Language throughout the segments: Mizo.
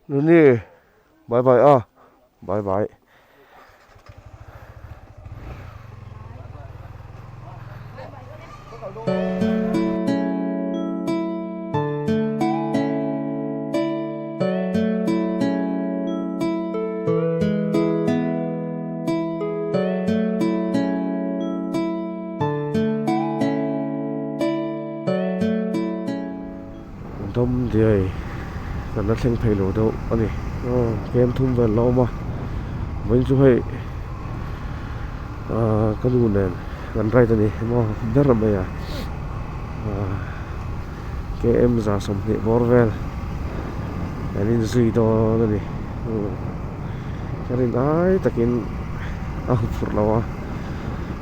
Nuni bye bye a bye bye. Dawm diai kan la thleng phei lo deuh a ni aw kem thum vel la awm a vawiin chu hei ahh ka nu nen kan ride a ni emaw ber mai a ahh km 120 bawr vel kan inzui dawn a ni ka rin ai takin a hu phurh lo a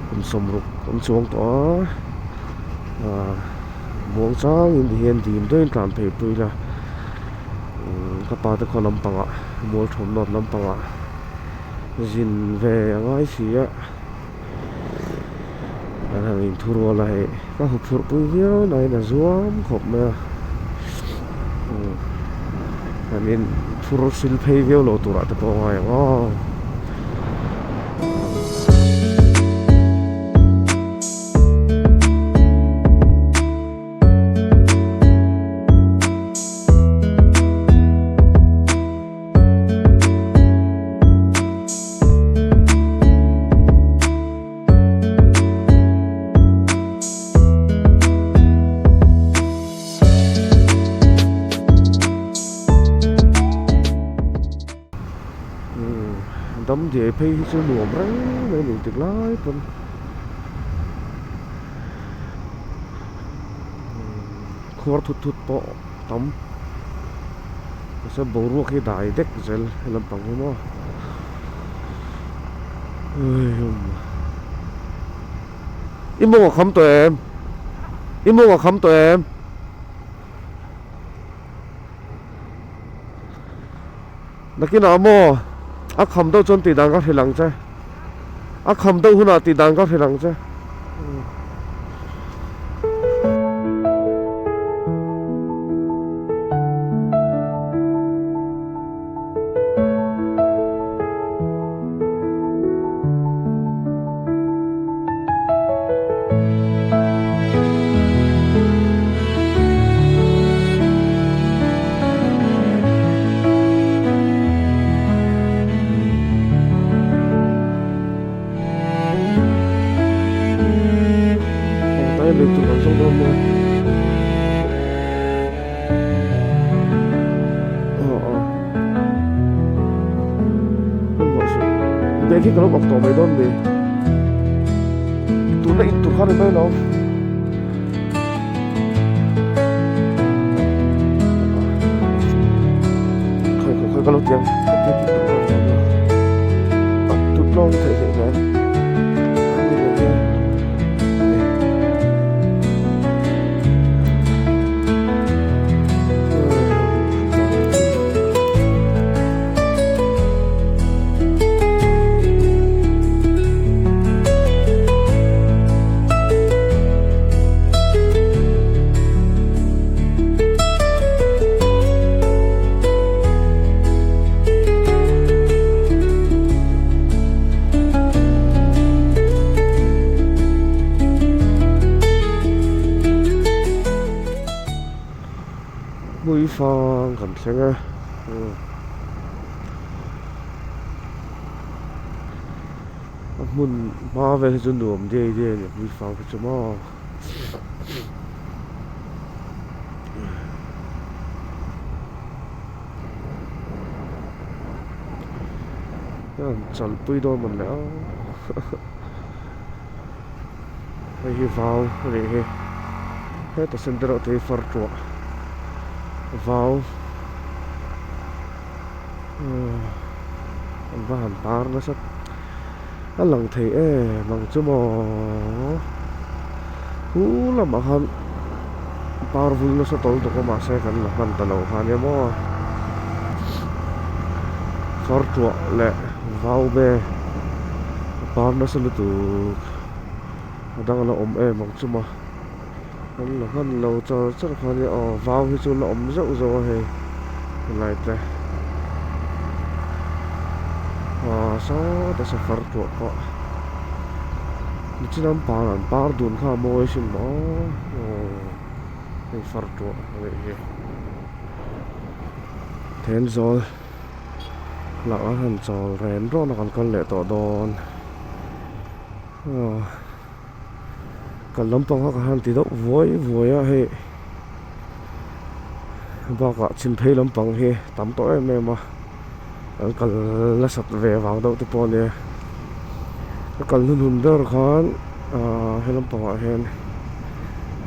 kum sawmruk an chuang tawh a ahh. Muang changin ti hian dim deuhin tlan phei pui ila ka pa te khaw lampangah mual thawmhnawt lampangah zin ve a ngai si a an han inthu rual a hei ka hu phurh pui viau nain a zuam khawp mai a an in phur sil phei viau lo turah te pawh a ngai ang aw. Dam diai phei hi chu nuam reng mai a ni tik lai pawn khuar thut thut pawh tam mahse boruak hi dai dek zel he lampang hi maw i mawng a kham tawh em i mawng a kham tawh em. Nakinah maw a kham deuh chuan tih dan ka hrilh ang che a kham deuh hunah tih dan ka hrilh ang che. Khi ka lo awk tawh mai dawn ni tuna in tur kha ni mai lo. Khai khai khai ka lo tiang ka ti ti tur kha ni mai lo tut lawng hi theih theih nen ani lo hian. Hmui fang kan thleng a. A hmun hma vel hi chu nuam diai diai a ni hmui fang hi chu maw. An chalpui dawn mawn le aw hei hi vau a nih hi heta center ah te hi far tuah vau an va han par nasa a lang thei em ang chu maw hu lamah khan par vul nasa tawl tawk a mahse kan la hman ta lo kha nia maw far tuah leh vau be a par nasa lutuk a dang a la awm em ang chu maw kan la hman lo char char kha nia aw vau hi chu la awm zeuh zeuh a hei helai te. Aaa sawta safar tuah pawh nichin an par an par dun kha a mawi asin maw aw hei far tuah a nih hi Thenzawl lah an han chawl ren rawn a kan kal leh tawh dawn aw kal lampang kha ka han ti deuh vuai vuai a hei bakah chhim phei lampang hi tam tawh em em a. An kal nasat ve vang deuh te pawh a nia ka kal hnuhnun ber khan ahh he lampangah hian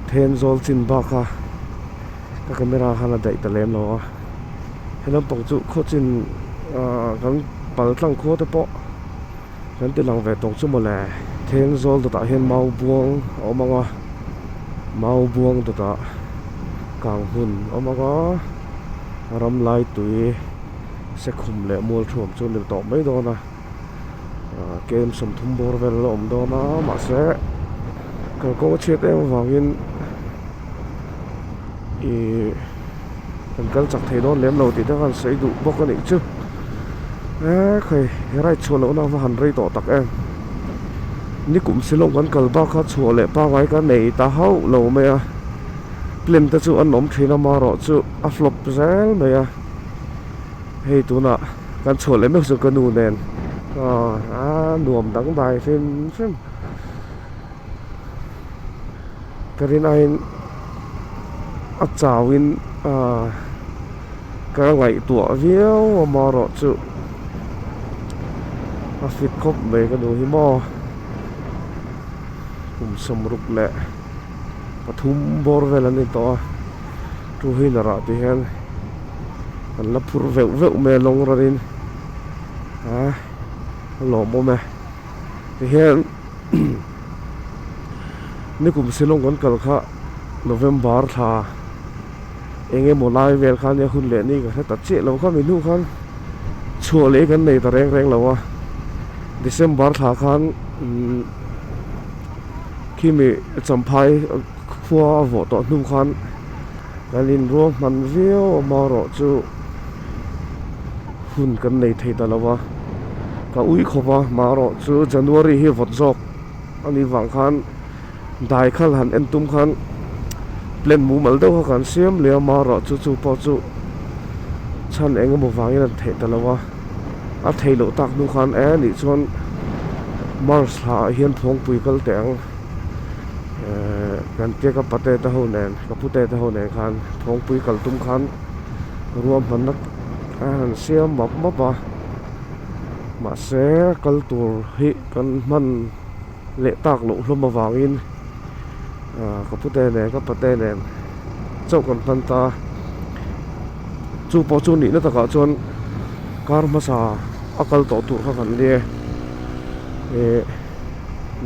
Thenzawl chin bak a ka camera khan a daih ta lem lo a he lampang chu khaw chin ahh kan pal tlang khua te pawh kan ti lang ve tawng chu mawle Thenzawl dawtah hian mau buang a awm ang a mau buang dawtah kang hmun a awm ang a. Ram lai tui sekhum leh mual thuam chu a ni tawh mai dawn a kem 30 bawr vel a la awm dawn a mahse kalkawng a chhiat em avangin ihh kan kal chak thei dawn lem lo tih te khan sawi duh bawk a nih chu e khai he ride chhuah lohna a va han rei tawh tak em nikum silawm kan kal bak kha chhuah leh pangngai ka nei ta hauh lo mai a. Plan te chu an awm thin a marawh chu a flop zel mai a hei tunah kan chhuah leh meuh chu ka nu nen a nuam dang dai hrim hrim ka rin aiin a chau in ka ngaihtuah viau a marawh chu a fit khawp mai ka nu hi maw kum 60 leh. Pathum bawr vel an ni tawh a two wheeler ah ti hian an la phur veuh veuh mai a lawng ran in a a lawmawm e ti hian nikum silawng kan kal kha November thla eng emaw lai vel kha ania hun leh ni ka hre ta chiah lo kha mi hnu khan chhuah leh kan nei ta reng reng lo a December thla khan umm. Khimi champhai khua a vawh tawh hnu khan kan inruang hman viau a marawh chu hun kan nei thei ta lo a ka ui khawp a marawh chu January hi vawt zawk a nih vang khan dai khal han en tum khan plan mumal deuh kha kan siam leh a marawh chu chu pawh chu chhan eng emaw vangin an theih ta lo a. A theih loh tak hnu khan e nih chuan March thla ah hian Phawngpui kal teh ang ehh kan tia ka pate te ho nen ka pute te ho nen khan Phawngpui kal tum khan ruahmanna a han siam map map a mahse kal tur hi kan hman leh tak loh hlawm avangin ahh ka pute nen ka pate nen chauh kan hman ta chu pawh chu nihna takah chuan kar hmasa a kal tawh tur kha kan nia ih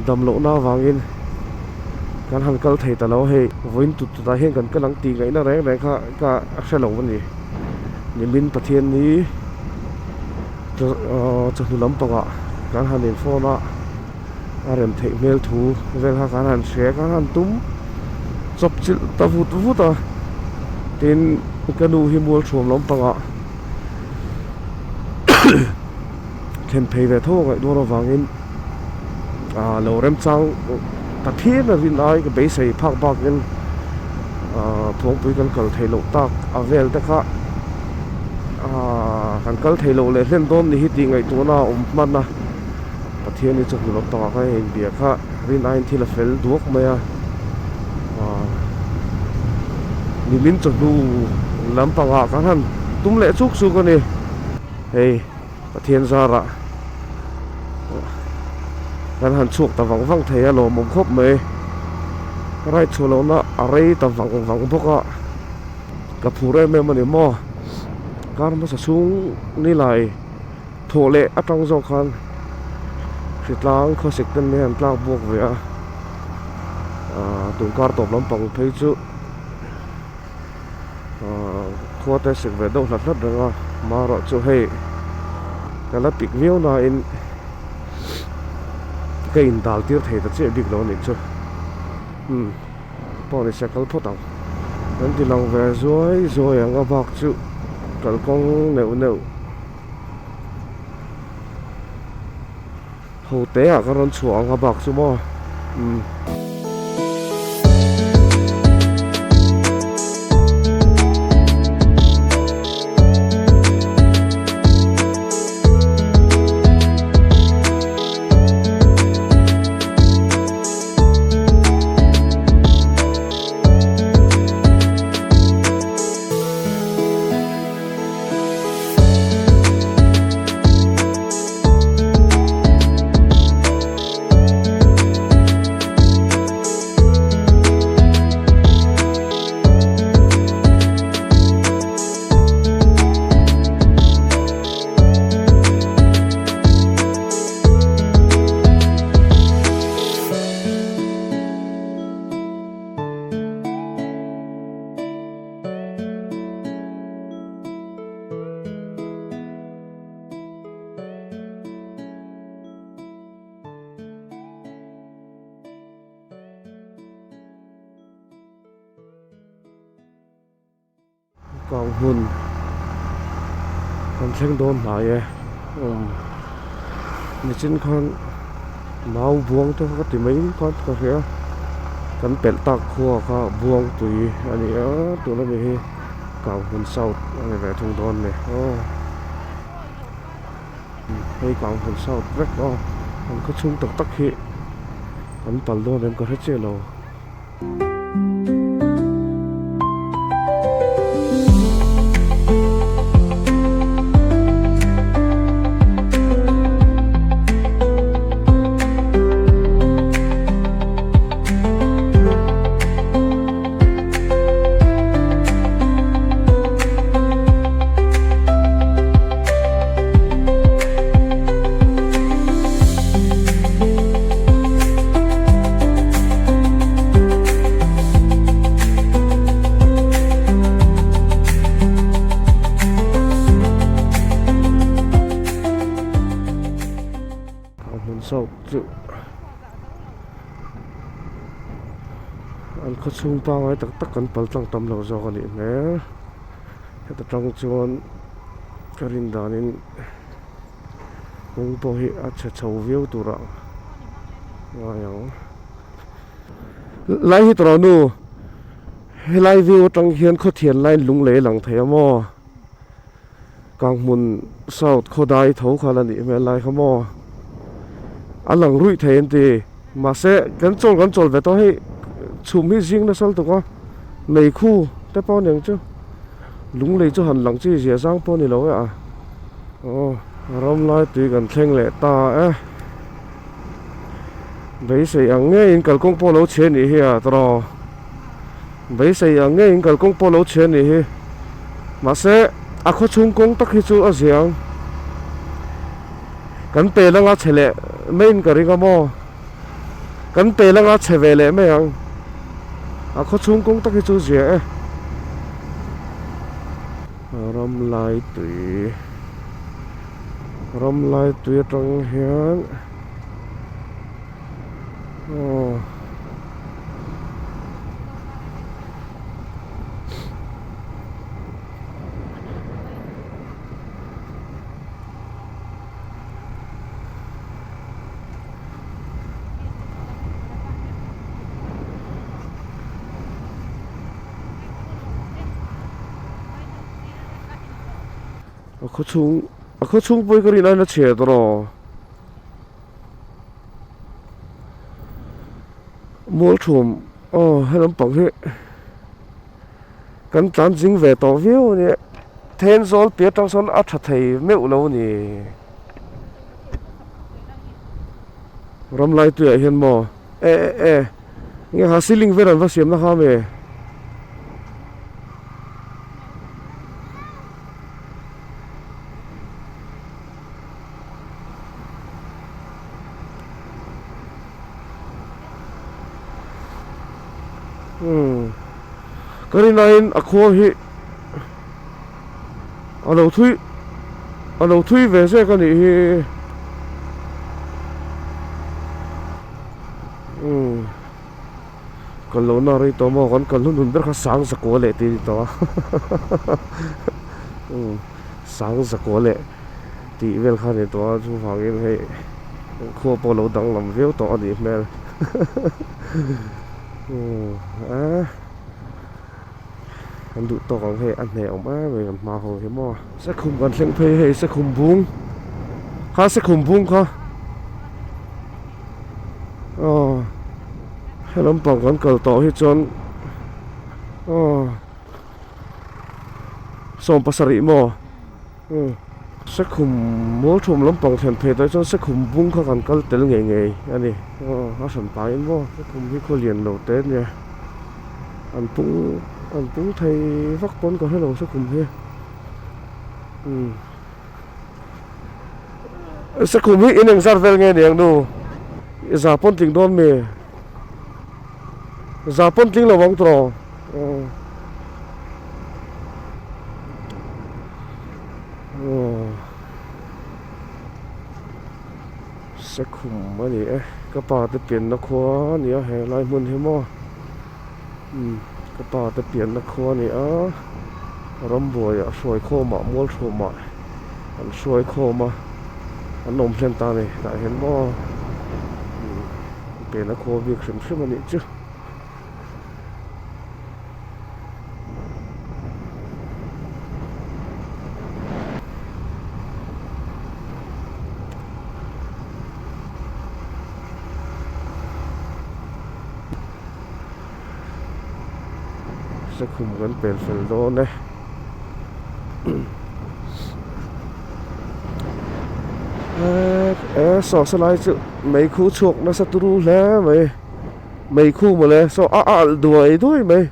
dam lohna avangin kan han kal thei ta lo hei vawiin tut tutah hian kan kal ang tih ngaihna reng reng kha ka hre lo a ni nimin Pathian ni chawhnu lampangah kan han in phone a a rem theih hmel thu vel kha kan han hria kan han tum chawp chilh ta vut vut a tin ka nu hi mual thuam lampangah thlen phei ve tho a ngaih dawn avangin ah lo remchang ta phian a rin ai ka beisei phak bakin ah Phawngpui kan kal theih loh tak a vel te kha ah kan kal theih loh leh hlen dawn ni hi tih ngaihtuahna a awm hman a Pathian hi chawhnu lampangah khan a inbia kha rin aiin thil a fel duak mai a ah nimin chawhnu lampangah kan han tum leh chuk chuk a ni hei. Pathian zarah kan han chhuak ta vang vang thei a lawmawm khawp mai ride chhuah lohna a rei ta vang vang bawk a ka phur em em a ni maw kar hmasa chhung nilai thawh leh atang zawk khan hritlang khawsik te mai an tlak buak ve a ah tun kar tawp lampang phei chu. Ahh khua te sik ve deuh hlat hlat reng a marawh chu hei ka la pik viau nain ka in dal tir thei ta chiah bik lo a nih chu umm pawh ni se kal phawt ang kan ti lang ve zuai zuai ang a bak chu kalkawng neuh neuh. Ho te ah ka rawn chhuah ang a bak chu maw umm. Kang hmun kan thleng dawn hnai e umm nichin khan mau buang te kha ka ti mai khan ka hria kan pelh tak khua kha buang tui a ni a tuna mi hi kang hmun south a ni ve thung dawn a ni aw hei kang hmun south vek aw an khaw chhung tak tak hi an pal dawn em ka hre chiah lo. A hmun sawk chu an khaw chhung pangngai tak tak kan pal tlang tam lo zawk a nih hmel heta tang chuan ka rin danin. Kawng pawh hi a chhe chho viau turah ngai ang. Lai hi tawrh nu helai view atang hian khawthian line lung lei a lang thei a maw Kanghmun south khawdai tho kha la nih hmel lai kha maw a lang ruih thei an ti mahse kan chawl kan chawl ve tawh hei chhum hi zing nasa lutuk a meikhu te pawh a ni ang chu. Lung lei chu han lang chi zia zang pawh a ni lo e a aw ram lai tui kan thleng leh ta e beisei ang ngeiin kalkawng pawh lo chhe nih hi a tawrh beisei ang ngeiin kalkawng pawh lo chhe nih hi mahse a khaw chhung kawng tak hi chu a ziang kan pel anga chhe leh maiin ka ring a maw kan pel anga chhe ve leh mai ang a khaw chhung kawng tak hi chu zia e ram lai tui ram lai tui atang hian aw. A khaw chhung a khaw chhung pawh hi ka rin aiin a chhe tawh rawh Mualṭhuam aw he lampang hi kan tlan zing ve tawh viau a nia Thenzawl piah atang sawn a tha thei meuh lo a ni. Ram lai tuiah hian maw e e e nge ha ceiling vel an va siam na kha me umm ka rinaiin a khual hi a lo thui a lo thui ve zek a nih hi umm kal loh na rei tawh maw kan kal hun hun ber kha sang zakua leh tih a ni tawh a umm sang zakua leh tih vel kha a ni tawh a chuvangin hei. Khua pawh lo danglam viau tawh a nih hmel. A kan duh tawk ang hei a hneh awm em mai kan hma ho hi maw. Sekhum kan thleng phei hei sekhum bung kha sekhum bung kha aw he lampang kan kal tawh hi chuan aw 17 maw. Sekhum Mualthum lampang thlen phei tawh hi chuan Sekhum bung kha kan kal tel ngei ngei a ni. Aw a hran pahin maw Sekhum hi khaw lian lo te ania an pung an pung thei vak pawn ka hre lo Sekhum hi umm Sekhum hi in engzat vel nge ni ang nu za pawn tling dawn mi za pawn tling lo ang tawh. Sekhum a ni e ka pa te pianna khua a ni a he lai hmun hi maw umm ka pa te pianna khua a ni a rambuai ah hruai khawm ah mual hruam ah an hruai khawm a an awm hlen ta a ni tah hian maw umm pianna khua bik hrim hrim a nih chu. Sekhum kan pel fel dawn e e saw salai chu meikhu chhuak nasa turu hle mai. Meikhu mawle saw a alh duai duai mai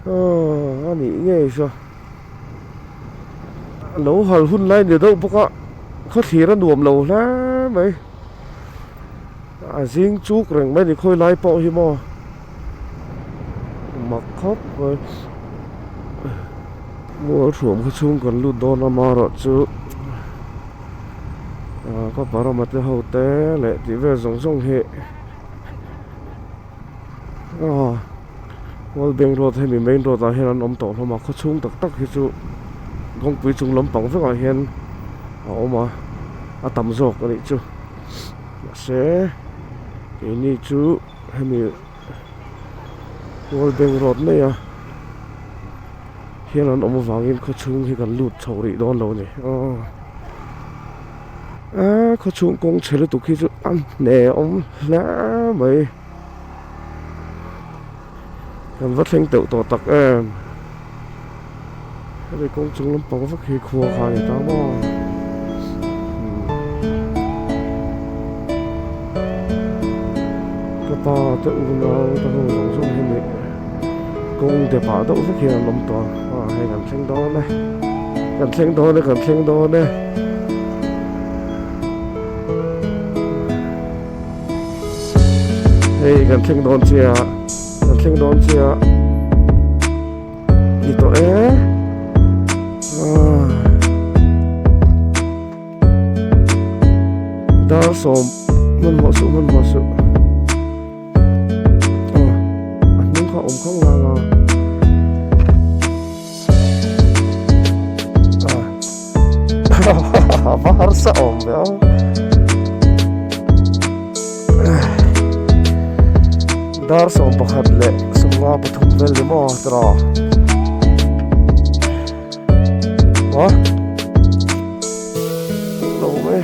aw a nih ngei saw a lo hal hun lai ni deuh bawk a khawthlir a nuam lo hle mai a zing chuk reng mai ni khawi lai pawh hi maw mak khawp mai mual thuam khaw chhung kan lut dawn a marawh chu. Ahh ka parama te ho te leh tih vel zawng zawng hi aw World Bank road hemi main road ah hian an awm tawh hlawm a khaw chhung tak tak hi chu kawngpui chung lampang vekah hian a awm a a tam zawk a nih chu mahse keini chu hemi World Bank road mai a hian an awm avangin khaw chhung hi kan lut chho rih dawn lo a ni aw a khaw chhung kawng chhe lutuk hi chu a hne awm hle mai kan va thleng teuh tawh tak em hemi kawng chung lampang vak hi khua kha a ni ta maw ka pa te unau te ho zawng zawng hi ni. Kawng depah deuh vek hian an awm tawh a, ah hei kan thleng dawn e, kan thleng dawn e, kan thleng dawn e. Hei kan thleng dawn chiah, kan thleng dawn chiah ni tawh e. Ah. Dar sawm hmanhmawh suh hmanhmawh suh. A hnung kha awm khang lang a. A va harsa awm ve a. Dar 11 leh 53 vel ni maw tira. Wa. Lo mai.